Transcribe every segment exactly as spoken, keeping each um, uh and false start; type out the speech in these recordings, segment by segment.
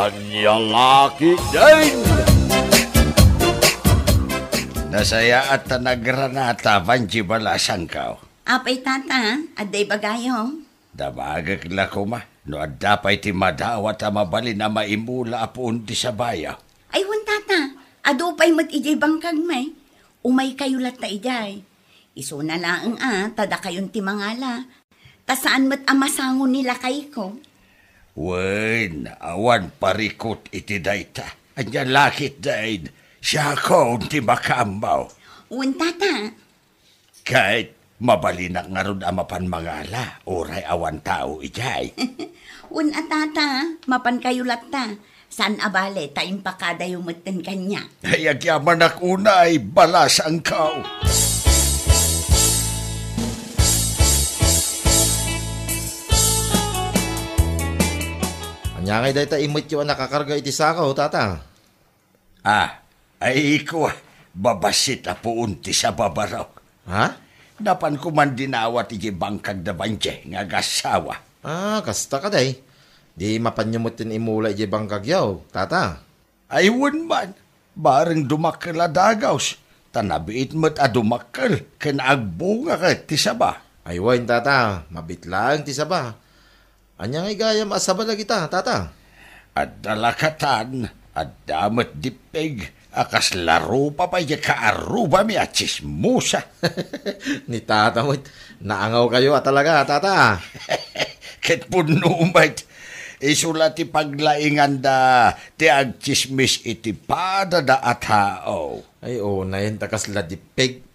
Ania la ketdin? Nasayaat ta nagranata, Banji, balasangko. Apay, tata, adda ibagayo? Damagek la koma no adda pay ti madawat a mabalin a maimula a puon ti sabayo. Ay, wen, tata, adu pay met idiay bangkagmi. Umaykayo latta idiay. Isuna laeng a ta dakayon ti mangala. Ta saan met a masango ni lakayko. Wen, awan parikut iti dayta. Ania la ketdin, siakon ti makaammo. Wen, tata. Ket mabalinak ngarud a mapan mangala, uray awan tao idiay. Wen a, tata, mapankayo latta. Saan a bale ta impakadayo metten kaniak. Ay, agyamanak unay, balasangko. Ania ngay dayta immetyo a nakakarga iti sako, tata? Ah, ay, kua, babassit a puon ti saba, barok. Ha? Napanko man dinawat idiay bangkag da Banji nga agassawa. Ah, kasta kadi. Di mapanyo metten imula idiay bangkagyo, tata? Ay, wen man, bareng dumakkel a dagaws, ta nabiit met a dumakkel ken agbunga ket ti saba. Ay, wen, tata, mabiit laeng ti saba. Ania ngay gayam a saba dagita, tata? Adda lakatan, adda met dippeg, a kasla rupa pay diay kaarrubami a tsismosa. Ni tata met, naangawkayo a talaga, tata. Ket punno met, isu la ti paglainganda ti agtsismis iti padada a tao. Ay, unay ta kasla dippeg.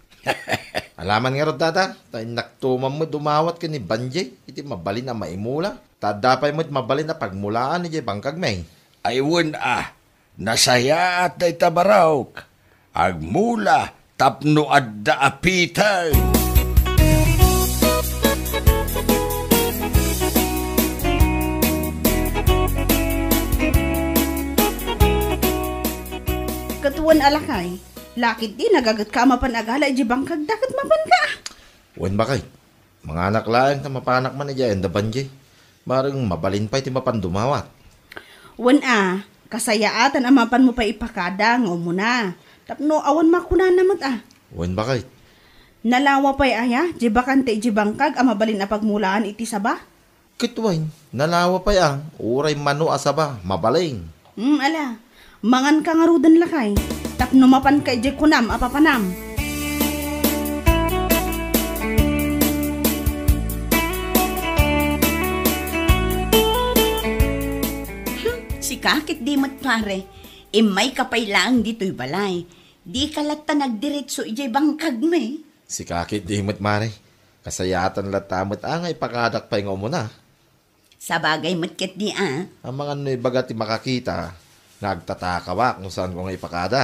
Alaman ngarud, tata, ta innakto man met dumawat ken ni Banji iti mabalin a maimula. Ta adda pay met mabalin a pagmulaan idiay bangkagmi. Ay, wen a, nasayaat dayta, barok. Agmula tapno adda apiteng. Ket wen a, lakay, la ketdi nagagetka a mapan agala idiay bangkagda ket mapanka. Wen, bakay. Manganak laeng ta mapanak man idiay ayan da Banji. Bareng mabalin pay ti mapan dumawat. Wen a, kasayaatan a mapanmo pay ipakada nga umuna. Tapno awan makunana met a. Wen, bakay. Nalawa pay aya, diay bakante idiay bangkag a mabalin a pagmulaan iti saba? Ket wen, nalawa pay a, uray mano a saba, mabalin. Hmm, ala. Manganka ngaruden, lakay, tapno mapanka idiay kunam a papanam. Hmm, sika ketdi met, pare. Immayka pay laeng ditoy balay. Dika latta nagdiretso idiay bangkagmi. Sika ketdi met, mare. Kasayaatan latta met a nga ipakadak pay nga umuna. Sabagay met ketdi a. Amangan no ibaga ti makakita nga agtatakawak no saanko nga ipakada.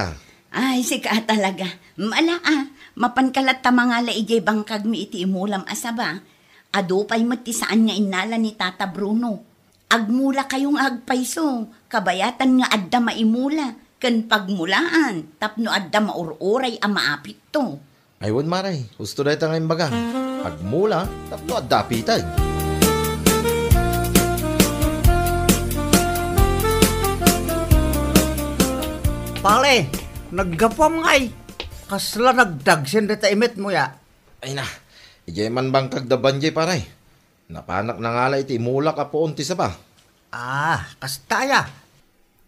Ay, sika talaga. Mala a, mapanka latta mangala idiay bangkagmi iti imulam a saba. Adu pay met ti saan nga innala ni Tata Bruno. Agmulakayo nga agpayso, kabayatan nga adda maimula, ken pagmulaan, tapno adda maur-uray a maapitto. Ay, wen, mare, husto dayta nga imbaga. Agmula tapno adda apiteng. Pare, naggapuam ngay. Kasla nagdagsen dayta imetmo ya. Ay na, idiay man bangkag da Banji, pare. Napanak nangala iti imulak a puon ti saba. Ah, kasta aya?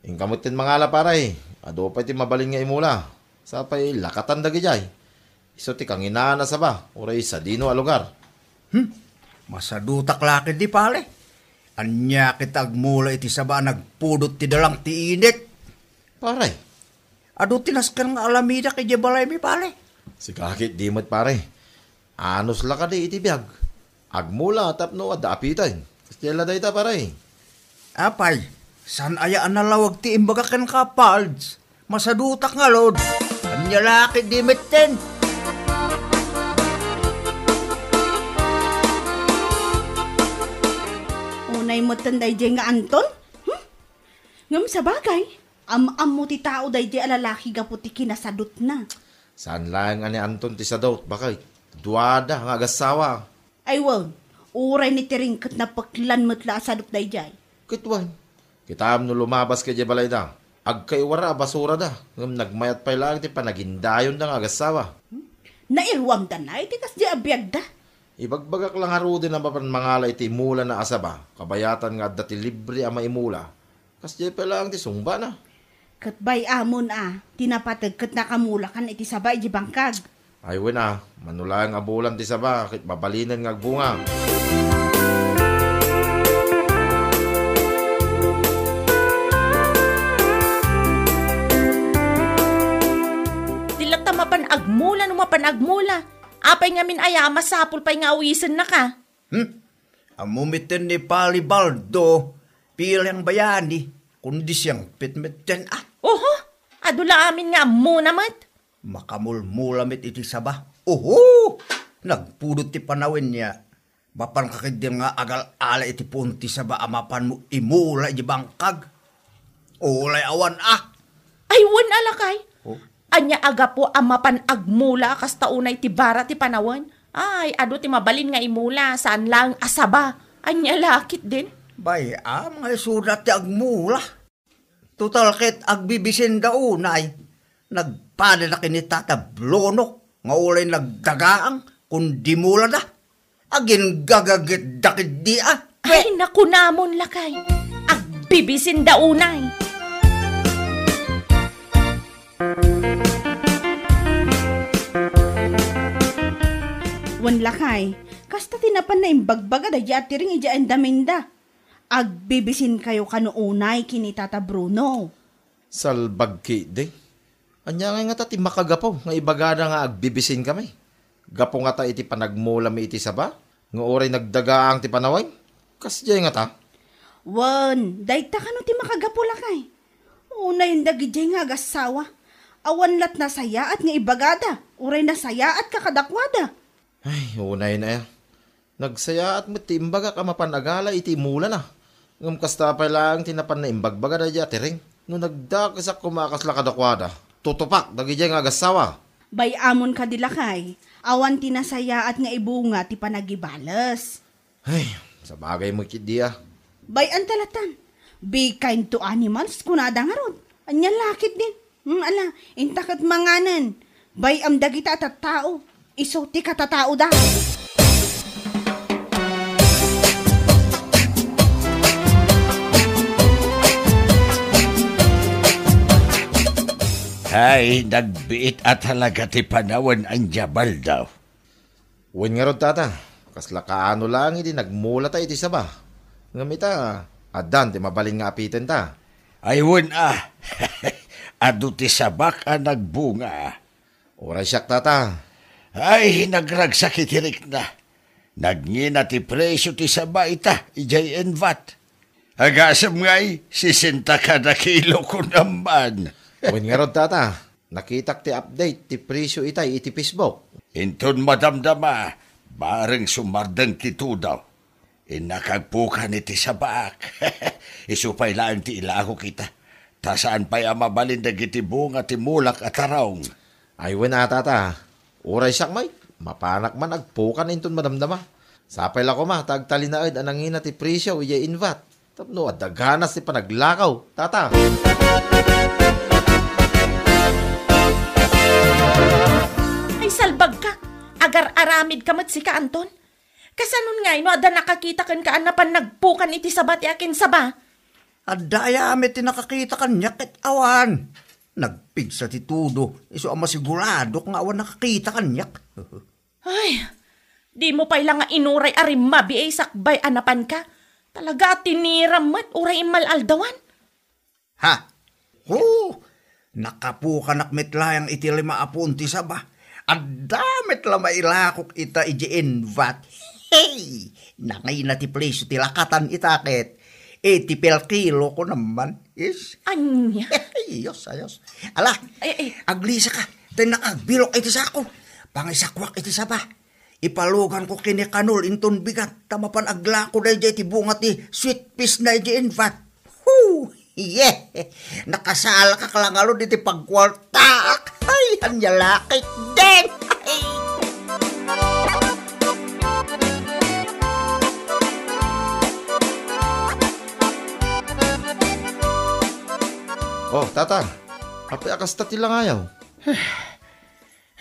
Inka metten mangala, pare. Adu pay ti mabalin nga imula. Sapay lakatan dagidiay. Isu ti kanginaan a saba, uray sadino a lugar. Hmm? Masadutak la ketdi, pare. Ania ket agmula iti saba a nagpudot ti dalang ti init? Pare. Adu ti nasken nga alamidak idiay balaymi, pare. Sika ketdi met, pare. Anus la kadi iti biag. Agmula tapno adda apiteng. Kasta la dayta, pare. Apay, saan aya a nalawag ti imbaga kenka, Pards? Masadutak ngarud. Ania la ketdi metten? Unay metten daydiay nga Anton? Hmm? Ngem sabagay, am-ammo ti tao daydiay a lalaki gapu ti kinasadutna. Saan laeng a ni Anton ti sadut, baket. Duada nga agassawa. Ay wen, uray ni Tiring ket napeklan met la a sadut daydiay. Ket wen, Kitam no lumabas ka idiay balayda, agkaiwara a basurada, ngem nagmayat pay laeng ti panagindayonda nga agassawa. Nairuamda na iti kasdi a biagda. Ibagbagak la ngaruden a mapan mangala iti imulana a saba, kabayatan nga adda ti libre a maimula. Kasdiay pay laeng ti sungbana. Ket bay-amon a, ti napateg ket nakamulakan iti saba iti bangkag. Ay wen a, mano laeng a bulan ti saba, ket mabalinen nga agbunga. Di latta mapan agmula no mapan agmula. Apay ngamin aya a masapul pay nga awisennaka? Hmm? Ammo metten ni Palibaldo, piliang bayani, kundi siangpet metten a. Oho, adu la amin nga ammona met. Makamulmula met iti saba. Oho! Nagpudot ti panawen niya. Mapan ka ketdi nga agal-ala iti puon ti saba a mapanmo imula iti bangkag. Ulay awan a. Ay, wen a lakay. Oh. Ania a gapu a mapan agmula a kasta unay ti bara ti panawen? Ay, adu ti mabalin nga imula, saan laeng a saba. Ania la ketdin? Bay-am nga isuda ti agmula. Total ket agbibisinda unay. Nagpadada ken ni Tata Bruno nga ulay nagdagaang kun di mulada. Aginggagagetda ketdi a. Ay, nakunamon lakay. Agbibisinda unay. Wen lakay, kasta ti napan naimbagbaga daydi a tiring idiay indaminda. Agbibisinkayo kano unay ken ni Tata Bruno. Salbag ketdi. Ania ngay ngata ti makagapu nga ibagada nga agbibisinkami? Gapu ngata iti panagmulami iti saba nga uray nagdagaang ti panawen? Kasdiay ngata? Wen, dayta kano ti makagapu lakay? Unayen dagidiay nga agassawa. Awan lat nasayaat nga ibagada, uray nasayaatka kadakuada. Ay, unayen aya. Nagsayaat met ti imbagak a mapan agala iti imulana. Ngem kasta pay laeng ti napan naimbagbaga daydiay a tiring. No nagdakesak koma a kasla kadakuada, tutupak dagidiay nga agassawa. Bay-amon kadi lakay, awan ti nasayaat nga ibunga ti panagibales. Ay, sabagay met ketdi a. Bay-anta latan. Be kind to animals, kunada ngarud. Ania la ketdin? Hmm, ala, inta ket manganen. Bay-am dagita a tattao. Isu ti katataoda. Ay, nagbiit a talaga ti panawen, ania, Baldo? Wen ngarud, tata, kasla kaano laeng idi nagmulata iti saba. Ngem ita, addan ti mabalin nga apitenta. Ay, wen a. Adu ti sabak a nagbunga. Uray siak, tata. Ay, nagragsak iti rikna. Nagngina ti presio ti saba ita, idiay Envat. Agasem ngay, sesenta kada kilo kunam man. Wen ngarud, tata, nakitak ti update ti presio itay iti Facebook. Inton madamdama, bareng sumardeng ti tudaw. Innak agpukan iti sabak. Isu pay laeng ti ilakok ita. Ta saan pay a mabalin dagiti bunga ti mulak a tarong. Ay, wen a, tata. Uray siak met, mapanak man agpukan inton madamdama. Sapay la koma ta agtalinaed a nangina ti presio idiay Envat. Tapno adda ganas ti panaglakaw, tata. Ay, salbagka. Agar-aramidka met sika, Anton. Kasanon ngay no adda nakakita kenka a napan nagpukan iti saba ti akinsaba? Adda aya met ti nakakita kaniak ket awan. Nagpigsa ti tudo, isu a masiguradok nga awan nakakita kaniak. Ay, dimo pay la nga inuray a rimmabi a sakbay a napanka. Talaga a tiniram met uray immal-aldawan. Ha? Hu! Nakapukanak met laeng iti lima a puon ti saba. Adda met la mailakok ita idiay Envat. Hey! Nangina ti presio ti lakatan ita ket iti per kilo kunam man. Is? Ania? Ayos, ayos. Ala, Ay, ay. Aglisaka. Tay nakagbilok iti sako. Pangisakuak iti saba. Ipaluganko ken ni Kanol inton bigat ta mapan aglako daydiay ti bunga ti sweet peas na idiay Envat. Hu! Yeah! Nakasalakak la ngarud iti pagkuartaak. Ay, ania la ketdin! Ay! Oh, tata, apay a kasta ti langayaw?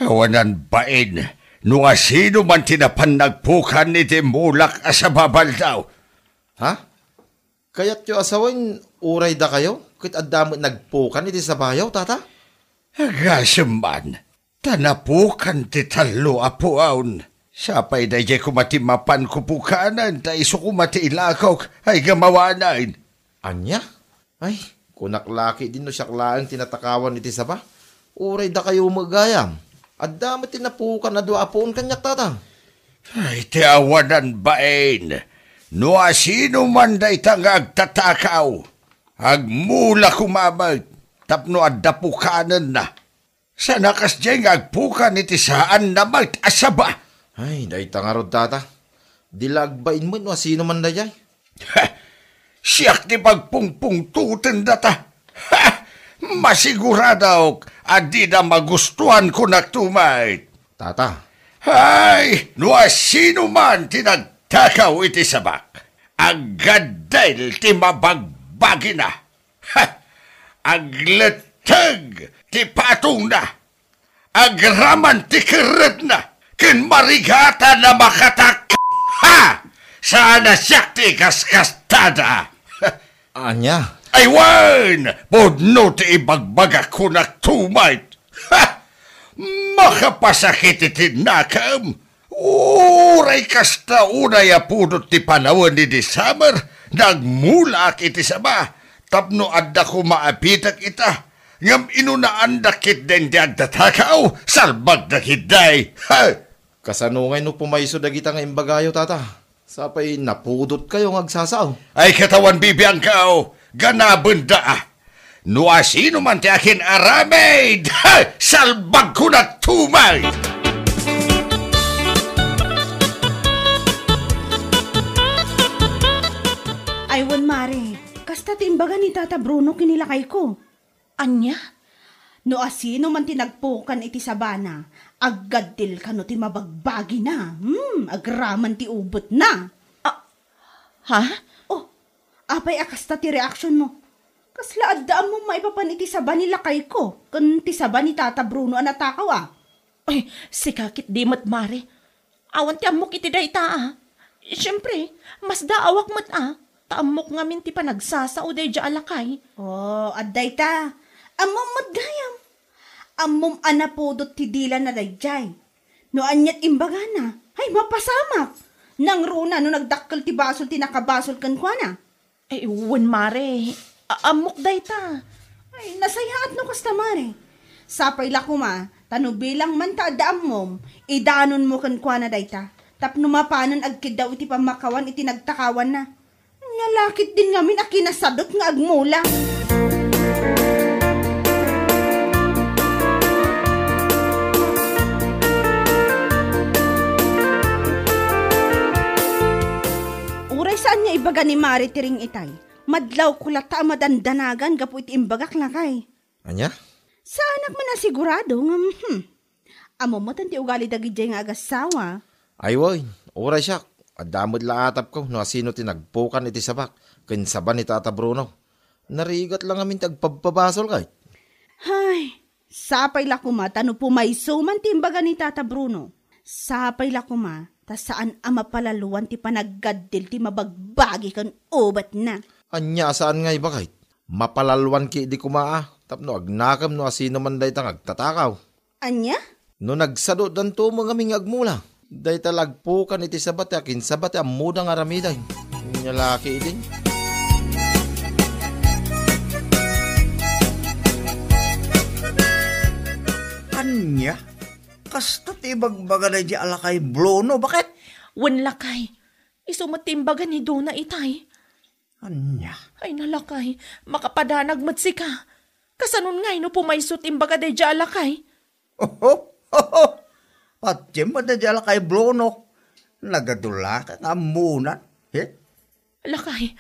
Awanan bain, no asino man ti napan nagpukan iti mulak a sababaldaw. Ha? Kayatyo a sawen, uray dakayo, ket adda met nagpukan iti sabayaw, tata? Agasem man, ta napukan ti tallo a pukaw. Sapay daydiay koma ti mapan ko pukanen, ta isu koma ti ilakok, ay gamawanen. Ania? Ay, kunak la ketdin no siak laeng ti natakawan iti saba. Uray dakayo met gayam. Adda met ti napukan a dua a puon kaniak, tata. Ay, ti awanan bain. No asino man dayta nga agtatakaw, agmula koma met tapno adda pukanenna. Saan a kasdiay nga agpukan iti saanna met a saba? Ay, dayta ngarud, tata. Di la agbain met no asino man daydiay. Ha! Siak ti pagpungpungtotendata. Ha! Masiguradok a dida magustuan, kunak met. Tata. Ay, no asino man ti nagtakaw iti sabak, aggaddil ti mabagbagina. Ha! Agletteg ti patongna. Agraman ti kerretna. Ken marigatana makatak-, ha! Saan a siak ti ikaskastada. Ania? Ay wen, pudno ti ibagbagak, kunak met. Ha! Makapasakit iti nakem. Uray kasta unay a pudot ti panawen idi summer, nagmulaak iti saba, tapno adda koma a bitek ita, ngem inunaandak ketdin ti agtatakaw, salbagda ketdi. Ha! Kasano ngay no pumayso dagita nga imbagayo, tata? Sapay napudotkayo nga agsasao. Ay, katawan, bibiangkaw, ganabenda a. No asino man ti akin-aramid, ha! Salbagko na tumay! Ay, wen, mare, kasta ti imbaga ni Tata Bruno ken ni lakayko. Ania? No asino man ti nagpukan iti sabana, aggaddil kano ti mabagbagina. Hmm, agraman ti ubetna. Ah, ha? Oh, apay a kasta ti reaksionmo? Kasla adda ammom maipapan iti saba ni lakayko ken ti saba ni Tata Bruno a natakaw a? Ay, sika ketdi met, mare. Awan ti ammok iti dayta a. Siempre, masdaawak met a. Ta ammok ngamin ti panagsasao daydiay a lakay. Oh, adda ita. Ammom met gayam. Ammom a napudot ti dilana daydiay. No aniat imbagana, ay, mapasamak. Nangruna no nagdakkel ti basol ti nakabasol kenkuana. Ay, wen, mare. A-, ammok dayta. Ay, nasayaat no kasta, mare. Sapay la koma, ta no bilang man ta adda ammom, idanonmo kenkuana dayta. Tapno mapanen agkiddaw iti pammakawan iti nagtakawanna. Nia la ketdin ngamin a kinasadot nga agmula. Uray saan nga ibaga ni Mare ti ring itay, madlawko latta a madandanagan gapu iti imbagak lakay. Ania? Saanak man a sigurado ngem, hmm. Ammom met ti ugali dagidiay nga agassawa. Ay wen, uray siak, adda met la atapko no asino ti nagpukan iti sabak ken saba ni Tata Bruno. Narigat la ngamin ti agpabpabasol kay. Hay, sapay la koma ta no pumayso man ti imbaga ni Tata Bruno. Sapay la koma ta saan a mapalaloan ti panaggaddil ti mabagbagi ken ubetna. Ania a saan nga ibaga? Mapalaloan ketdi koma a tapno agnakem no asino man dayta nga agtatakaw. Ania? No nagsadodanto met ngamin nga agmula, dayta la agpukan iti saba ti akinsaba ti ammoda nga aramiden. Nia la ketdin. Ania? Kasta ti ibagbagana idiay a lakay Bruno, baket? Wen, lakay. Isu met ti imbaga ni Dona itay. Ania? Ay, nalakay, makapadanag met sika. Kasanon ngay no pumayso ti imbaga daydiay a lakay? Oho, oho. Patiem met daydiay a lakay Bruno. Nagadulaka nga ammonan. He? Lakay,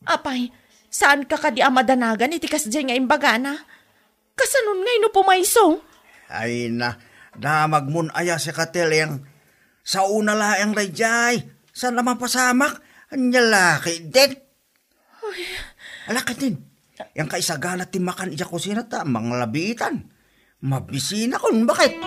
apay, saanka kadi a madanagan iti kasdiay nga imbagana? Kasanon ngay no pumayso? Ay na, damagmon aya sika, Teleng. Saona laeng daydiay. Saan a mapasamak? Ania la ketdin? Ay. Ala ketdin. Yan ka isagana ti makan idiay kusina ta manglabiitan. Mabisinakon, baket.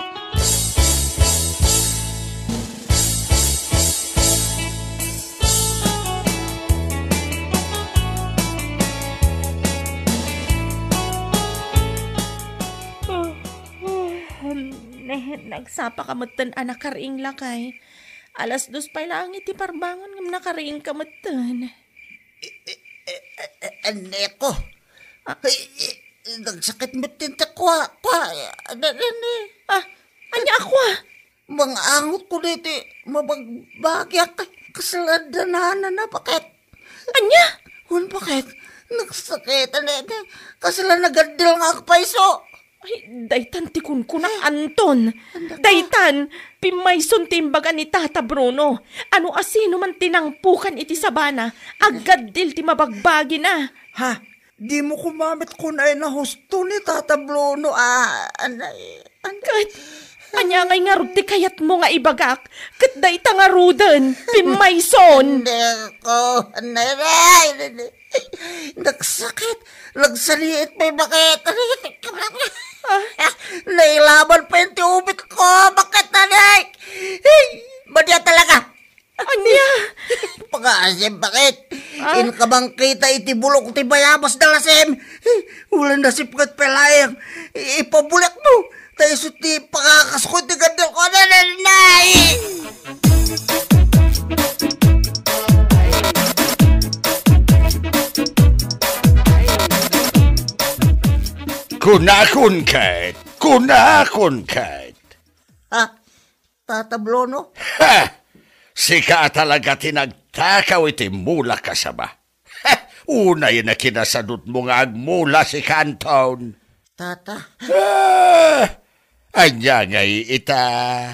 Ne, nagsapa ka metten a nakariing, lakay. Alas dos pay laeng iti parbangon ngem nakariing ka metten. Eh, eh, eh, eh, eh, Neko. Ah. Ay, eh, nagsakit met ti kua, kua, eh, ano, ano, eh. Ah, ania a kua? Mangangot ko deti, mabagbagi ak, kasla danana na, baket. Ania? Wen, baket. Nagsakit, ano, ano, kasla nagaddil nga agpayso. Ay, daytan ti kunkuna, Anton. Daytan, pimmayson ti imbaga ni Tata Bruno. Ano a sino man ti nangpukan iti sabana, aggaddil ti mabagbagina. Ha? Dimo koma met kunay na husto ni Tata Bruno, ah, anay, anay. Ket, ania ngay ngarud ti kayatmo nga ibagak? Ket dayta ngaruden, pimmayson. Deko, anay, anay, anay. Nagsakit. Nagsaliit pay, baket. Ah? Nailaban pay ti ubit ko, baket, anay. Hey, madi talaga. Ania? Pangaasim, baket. Ah? Inka bang kita iti bulok ti bayabas da lasem? Ulan da sipnget pay laeng. Ipabuliak mo. Ta isu ti pangakasko ti gaddil ko. Anay, anay, anay. Kunakon ket, kunakon ket. Ha? Tata Bruno? Ha! Sika a talaga ti nagtakaw iti mula, kasaba. Ha! Unay a kinasadutmo nga agmula sika, Anton. Tata? Ah! Ania ngay ita?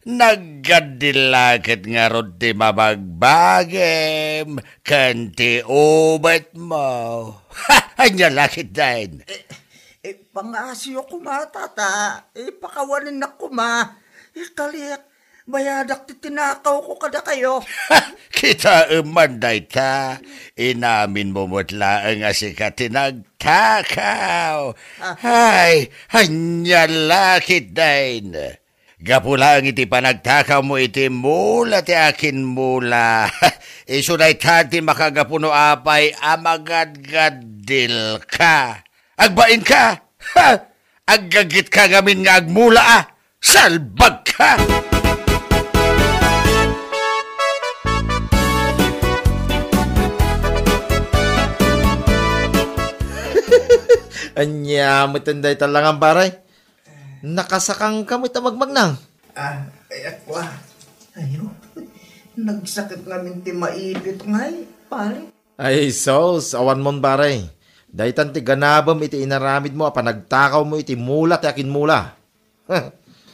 Naggaddil la ket ngarud ti mabagbagim ken ti ubetmo. Ha! Ania la ketdin? Eh, eh, pangaasiyo koma, Tata. Ipakawaninnak koma. Ikaliak, bayadak ti tinakawko kadakayo. Kitaem man dayta. Inaminmo met laeng a sika ti nagtakaw. Ah. Ay, ania la ketdin? Gapu laeng iti panagtakawmo iti mula ti akinmula. Isu dayta ti makagapu no apay a magadgaddilka. Agbainka? Ha! Aggaggitka ngamin nga agmula a! Salbagka! Ania metten dayta langan, pare? Nakasakangka met a magmagna. Ah, ay, akwa. Ayo, nagsakit ngamin ti maipit ngay, pare. Ay, sus, awanmon, pare. Daytan ti ganabem iti inaramidmo a panagtakawmo iti mula ti akinmula.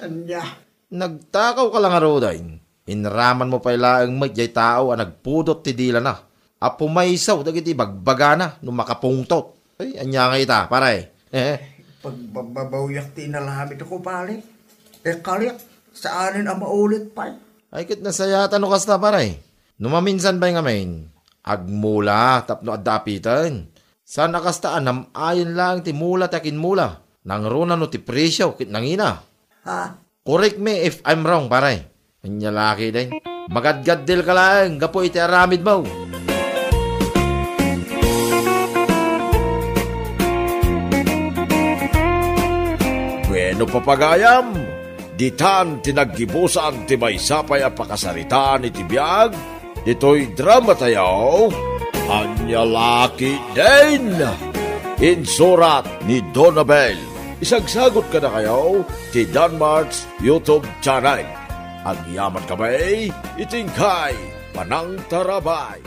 Ania? Nagtakawka la ngaruden. Inramanmo pay laeng met jay tao a nagpudot ti dilana, a pumayso dagiti bagbagana no makapungtot. Ay, ania ngay ita, pare? Pagbababawyak ti inaramidko, pare. Ikaliak, saanen a maulit pay. Ay, ket nasayaat no kasta, pare. No maminsan pay ngamin, agmula tapno adda apiten. Saan a kasta a nam-ayen laeng ti mula ti akinmula. Nangruna no ti presio ket nangina. Ha? Correct me if I'm wrong, pare. Ania la ketdin? Magadgaddilka laeng gapu iti aramidmo. Bueno, papagayam, ditan ti naggibusan ti maysa pay a pakasaritaan iti biag ditoy dramatayo, Ania la ketdin? Insurat ni Donabel. Isagsagut kadakayo ti Danmart's YouTube channel. Agyaman kami iti inkay panangtarabay.